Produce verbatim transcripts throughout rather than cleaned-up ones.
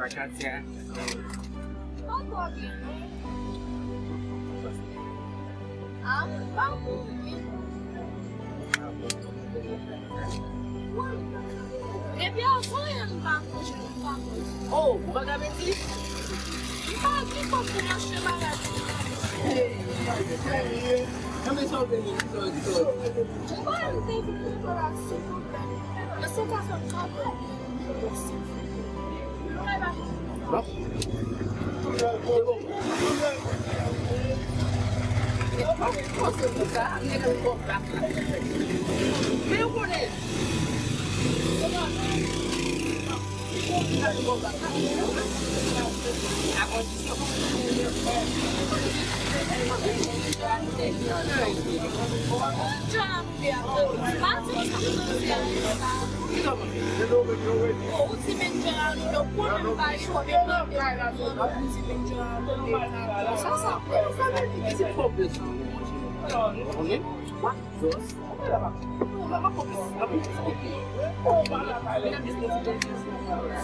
Katia. Pa twò byen, non. Ah, m pa bon, wi. Epi avan yè m pa manje, m pa manje. Oh, ou pa ka menti? M pa gen kòb pou m achte bagay. Hey, hey, hey. Kòman sa w te ye? Sòri, sòri. Mwen te vin pou la, silvouplè. Èske w ka fè m kado? Bon. Se bon. Bon, se pou sa, nèg yo kòb la. Men ou konnen.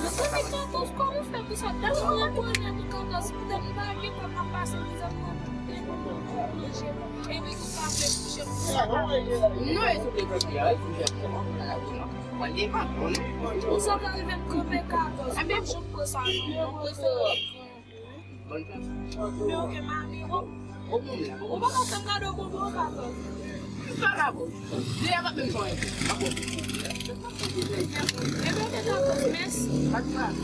Mezanmi, Katòz, kòman w fè pou sa? Dèyè mwen konnen tou, Katòz, si m te m pa gen kòb, m ap pase mizè pou mwen. Epi ou pa vle kouche pou sa. Non, e sou te kouche a, e kouche a. Mwen devan, konnen. Ou sa ka rive m kanpe Katòz. Ebyen, m pa janm pran sa, non. Mwen prefere Bonne chance. Men oke, mami, ou, ou pa ka fè m kado bonbon, Katòz? M pa ka bon. Deja m ap menm fè yon pa bon. Ebyen, oke, Katòz, mèsi. Pa de mal.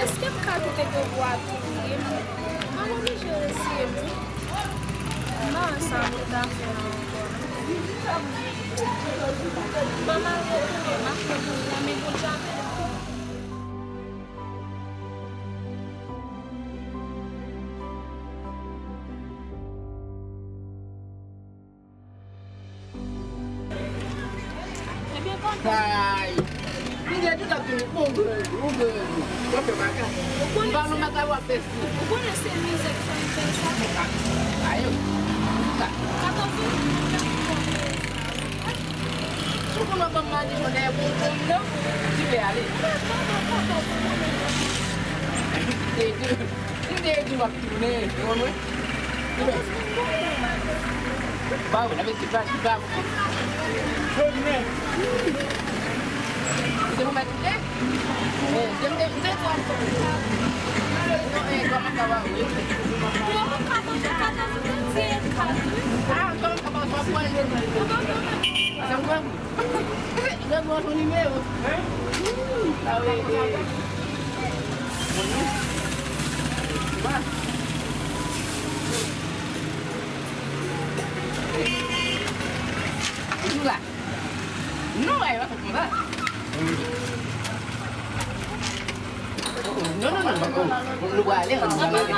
Èske m ka kite granmoun an touye m? M ap oblije resiye m wi. M pa wè sa pou m ta fè la ankò non. M a mal retounen, m ap pran pou mwen, men Bondye ap ede m. Ay! M te di w t ap vin pou w, ou vle, ou vle, ou fè bagay. M pa nan bagay w ap fè si. Ou konnen se mizè k fè m fè sa? Ayo! Sa. Katòz. Si w konn w ap ban m madichon dèyè bonbon m nan, ti pè ale. M te di w ap tounen, ou konprann? Ba wi, la mesi pa, ba wi. Tounen. Se pou mèt tounen? Eh, se m te, m te di w ap tounen. Non, eh, kòman sa va, wi? Ah, kòman sa va, sa pwale. Sa m pran. Lè gwo son nimewo. Ah wi. Bon, non. Bon. Toujou la. Non, e pa fèt konsa. Non, non, non, non. Nou prale, nou prale.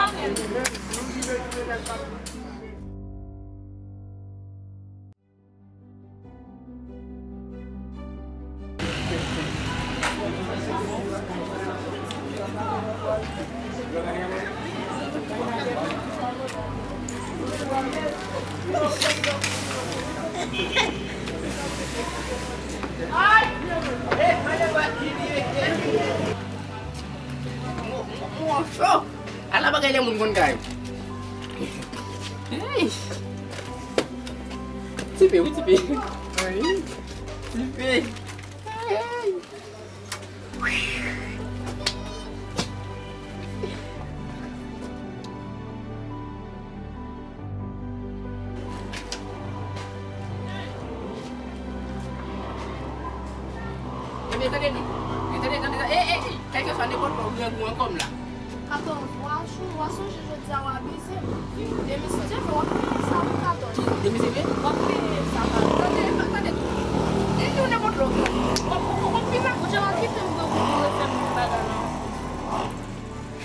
Ala bagay lè moun konn kay. Hey! Tipe, wi, tipe. Wi. Tipe. Hey, hey. Ebyen, tande non. Tande, tande, tande. Ey, ey, ey. Kèlkeswa nenpòt lè w grangou an kòm la. Katòz, w a chou, w a sonje jodi a w abize m. Demen si Dye vle, w ap peye sa wi, Katòz. Demen si Dye? W ap peye sa, Katòz. Tande, tande tou. Depi w nenpòt lè w grangou, w ap, w ap, w ap vin la. Bondye va kite m grangou pou refè m bagay la ankò.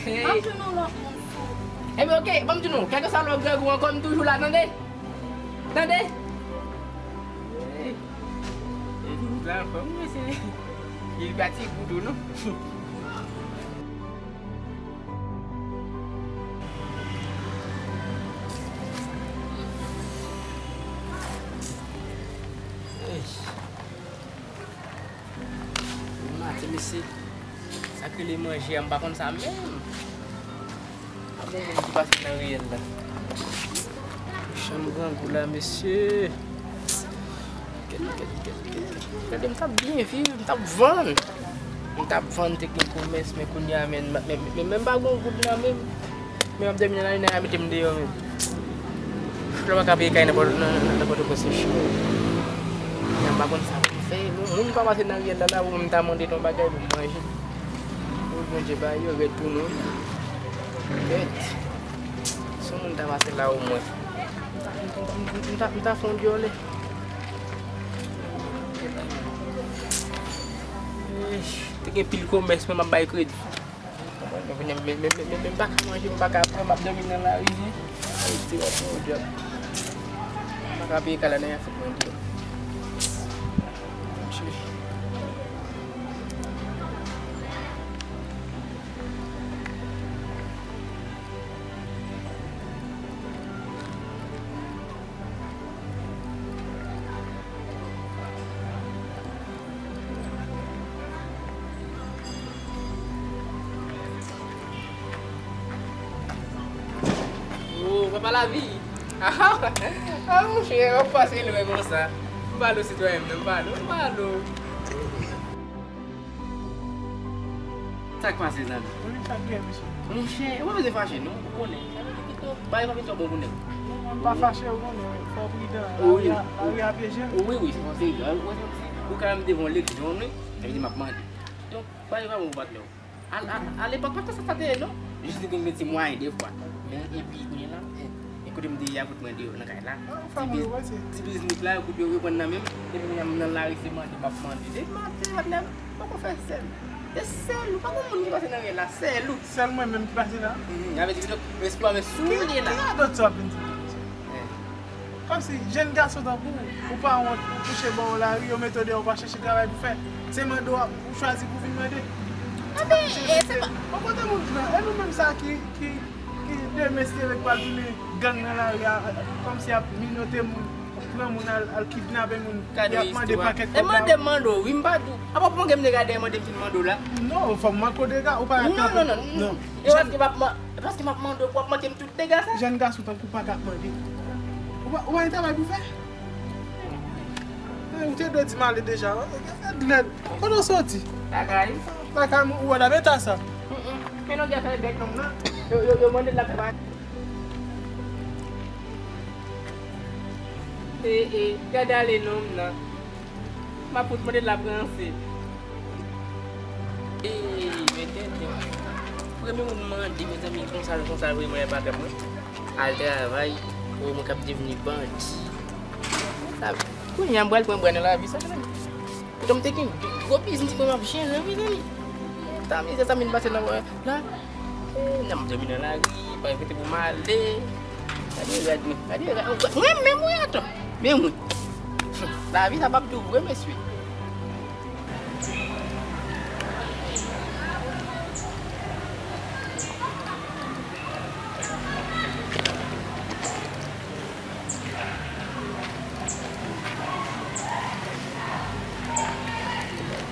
Hey. M ap jwenn yon lòt moun sou. Ebyen, oke, ban m di nou, kèlkeswa lè w grangou ankò, m toujou la, tande? Tande? Hey. E ki bout la ankò, mwen se, e pa ti bout ou non. Maten, mesye, sa k rele manje a, m pa konn sa menm. Pa gen moun ki pase nan riyèl la. Janm grangou la, mesye. Gade, gade, gade, gade. Gade, m t ap byen viv, m t ap vann. M t ap vann, te gen komès, men kounye a, men, men, men, men m pa gen yon goud nan men m. Men m ap dòmi nan lari, nèg la mete m deyò menm. Lè w pa ka peye kay nan Pò-, nan, nan, nan Pòtoprens, se cho. Men m pa konn sa pou m fè. Moun, moun pa pase nan riyèl la, la, pou m ta mande l yon bagay pou m manje. Pou Bondye ba yo, rèd pou nou. Rèd. Si yon moun ta pase la omwen. M, m, m, m ta, m ta fè yon dyòlè. Eish, te gen pil komès, men m ap bay kredi. Konprann? Men, men, men, men, men, men m pa ka manje, m pa ka bwè, m ap dòmi nan lari, wi. Ayiti, w ap fè yon djòb. M pa ka peye kay la, nèg la fout mwen deyò. Oh, papa lavi. Ah, ah, monchè, w ap pase lwen konsa. M pale w sitwayen m nan, m pale w, m pale w. Sa k pase, zanmi? Wi, sa k gen, mesye? Monchè, ou pa bezwen fache, non. Ou konnen. Bagay pa vin twò bon pou nèg. Non, m pa fache, ou konnen. Fò w pridan. Wi. Lari a, lari a pyeje. Wi, wi, se konsa. Ou ka menm devan yon legliz, ou konnen. Sa vle di m ap mande. Donk, bagay pa bon pou patnè w. A, a, alepòk, pa t sa sa te ye, non. Jis li te gen ti mwayen defwa. Men, epi, kounye a la, e, e kote m te ye a, fout mwen deyò nan kay la. Ti biz-, ti biznis la, yo fout yo reprann nan men m. Epi, kounye a, m nan lari, se mande, m ap mande. Depi maten, patnè m, poko fè sèl. E sèl ou, pa gen moun ki pase nan riyèl la, sèl ou. Sèl mwen menm ki pase la? Mhm, avè di, donk, espwa, men sou li la. Ki radòt sa w ap vin di? Eh. Kòmsi, jèn gason tankou w, ou pa wont, ou kouche bò lari, yo mete w deyò, ou pa chèche travay pou fè. Se mande w ap, ou chwazi pou vin mande. Anben, e, se pa... Bon, kote moun pran? E nou menm sa ki, ki, ki demestere k pral tounen gang nan lari a, kòmsi y ap minote moun, pran moun al, al kidnape moun, y ap mande pakèt kòb la. E mande m mande w, wi, m pa di w. Apa pou mwen gen m dega dèyè mande m fin mande w la? Non, fò m manke w dega, ou pa ka kanpe. Non, non, non, non. E paske m ap man-, e paske m ap mande w pou w ap manke m tout dega sa? Jèn gason tankou w pa ka ap mande. Ou pa, ou pa gen travay pou fè? Eh, ou te dwe di m ale deja. Gad lèd. Kote w soti? Lakay. Lakay mwen, ou wè nan eta sa. Mm, mm. Men non, gen afè bèk nonm nan. Yo, yo, yo mande l ap fè bagay. E, e, gade ale nonm nan. M ap fout mande l ap ranse. E, men tenten. Premye moun mande, mezanmi, konsa, konsa, vre, mwen, e pa kè mwen. Al travay, o, mwen k ap devni bandi. Sa, kounye a, m pral pran bwa nan lavi sa, mezanmi. Poutan m te gen gwo biznis mwen m ap jere, mezanmi. Tan mizè sa vin pase nan mwen la. E, nan m dòmi nan lari, pa gen kote pou m ale. Gade rad mwen, gade rad mwen. Mwen menm, mwen atò. Men mwen. Lavi sa p ap di w vre, mesye.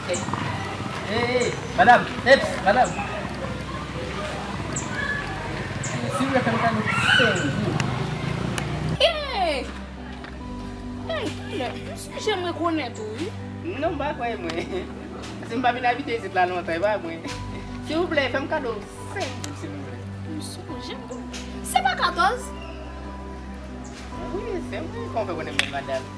Ey, ey, ey, madanm, eps, madanm. Silvouplè, fè m kado senk goud. Ey! Ey, kilè? M sonje m rekonèt ou, wi. Non, m pa kwè mwen. Paske m pa vin abite isit la lontan, e pa mwen. Silvouplè, fè m kado senk goud, silvouplè. M sonje m tou. Se pa katòz? Wi, se mwen. Kòman w fè konnen m menm, madanm?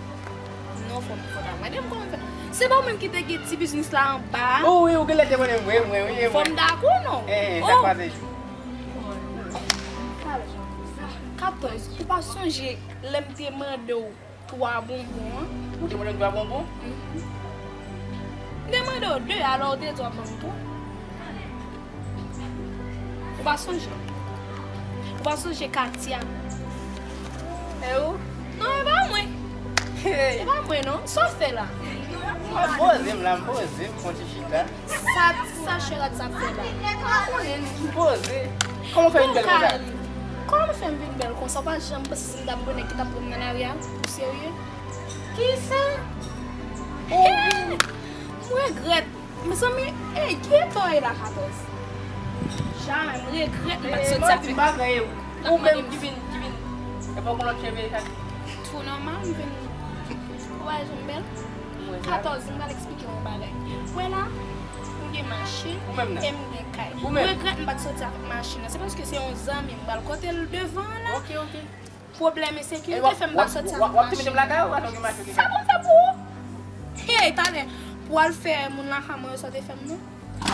Non, fò m, fò w ta mande m kòman m fè. Se pa ou menm ki te gen ti biznis la anba a? O wi, ou genlè te konnen mwen, mwen, wi, e mwen. Fò m dakò, non? Eh, sa k pase? Alò, katòz, ou pa sonje lè m te mande w twa bonbon an? Ou te mande m twa bonbon? Mhm. M te mande w de, alò ou te di w ap ban m twa. Ou pa sonje? Ou pa sonje Katia? E ou? Non, e pa mwen. E pa mwen, non. Sa w fè la? M ap poze m la, m poze m, fon ti chita. Sa, sa Sherad sa ap fè la? M pa konnen, non. M poze. Kòman w fè vin bèl konsa? Kòman m fè m vin bèl konsa? Ou pa janm panse se m t ap gwo nèg ki t ap pran m nan lari a? Ou serye? Kisa? Regrèt. Mezanmi, ey, ki eta w ye la, Katòz? Jamè, m regrèt m pa t soti avèk. Ou menm ki vin, ki vin. E pa w gon lòt cheve sa? Tou nòmal, m vin. Ou pa wè jan m bèl? Katòz, m pral eksplike w yon bagay. Wè la, m gen machin e m gen kay. M regrèt m pa t soti avèk machin nan. Se paske se yon zanmi m pral kote l devan an la. Pwoblèm ensekirite fè m pa soti avèk machin. W ap te mete m lakay ou atò gen machin ki gen? Sa pou m fè pou ou? Hey, talè, pou w al fè moun lakay mwen yo sa w te fè m nan?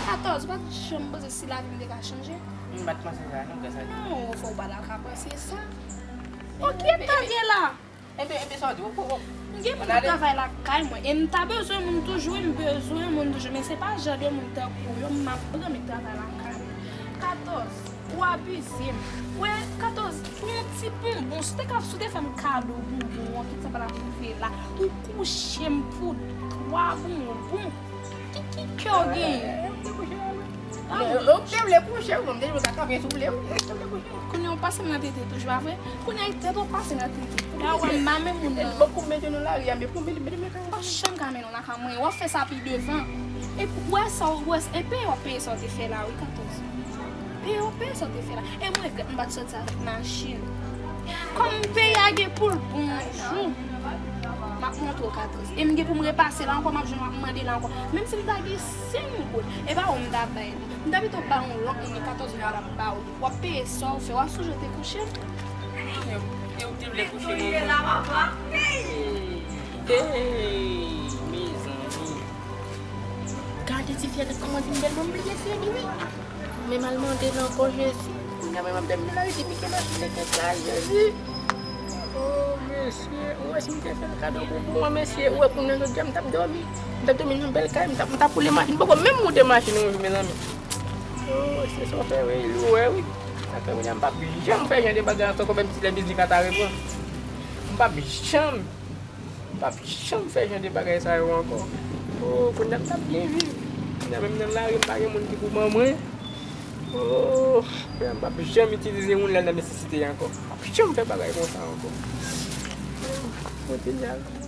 Katòz, ou pa t janm panse si lavi m te ka chanje? M pa t panse sa, non, kè sa. Non, fò w pa ta ka panse sa. Bon, ki eta w ye la? Enben, enben, sa w di, w, w, w. M gen moun k ap travay lakay mwen, e m ta bezwen moun toujou, wi, m bezwen moun toujou, men se pa jan de moun tankou yo m ap pran, men k travay lakay mwen. Katòz, ou abize m. Wè, Katòz, pou yon ti bonbon, si w te ka, si w te fè m kado bonbon an, tout sa pa t ap rive la. Ou kouche m pou twa bonbon. Ki, ki kè w genyen? Ou te vle kouche, ou menm, te vle kaka, men si w vle, ou te vle kouche. Kounye a w pase m nan tete toujou, pa vre? Kounye a tèt ou pase nan tete. La wè m mame moun nan. Bon, pou mete nou lari a, men pou mete, mete, mete. W ap janm ka mennen w lakay mwen. W ap fè sa pi devan. E pou wè sa w wè, e peye w ap peye sa w te fè la, wi, Katòz. Peye w peye sa w te fè la. E mwen regrèt m pa t soti avèk machin. Kòm peyi a gen pou l bon jou, m ap montre w Katòz. E m gen pou m repase la ankò, m ap jwenn w ap mande la ankò. Menm si m ta gen senk goud, e pa ou m ta bay li. M ta pito ba yon lòt moun, e Katòz m ta ba ou. W ap peye sa w fè, w ap sonje w te kouche m? E ou te vle kouche mwen? Hey, mezanmi. Gade ti fi a kòman vin bèl, bon, m bliye se li, wi. Men m al mande l ankò, Jezi. Kounye a menm ap dèm nan lari di m gen machin nan kèk la, Jezi. Oh, mesye, ou wè si m te fè l kado bonbon an, mesye, ou wè kounye a jodi a m t ap dòmi. M t ap dòmi nan bèl kay, m t ap, m t ap woule machin. M poko menm moute machin nan yon jou, mezanmi. Oh, mesye, sa w fè, wi, lou, wè, wi. Sa fè kounye a m p ap janm fè jan de bagay sa ankò, menm si lè biznis la ta reprann. M p ap janm M p ap janm fè jan de bagay sa yo ankò. Oh, kounye a m t ap byen viv. Kounye a menm nan lari, m pa gen moun ki pou ban mwen. Oh, kounye a m p ap janm itilize moun lè l nan nesesite ankò. M p ap janm fè bagay konsa ankò. Oh, kounye a.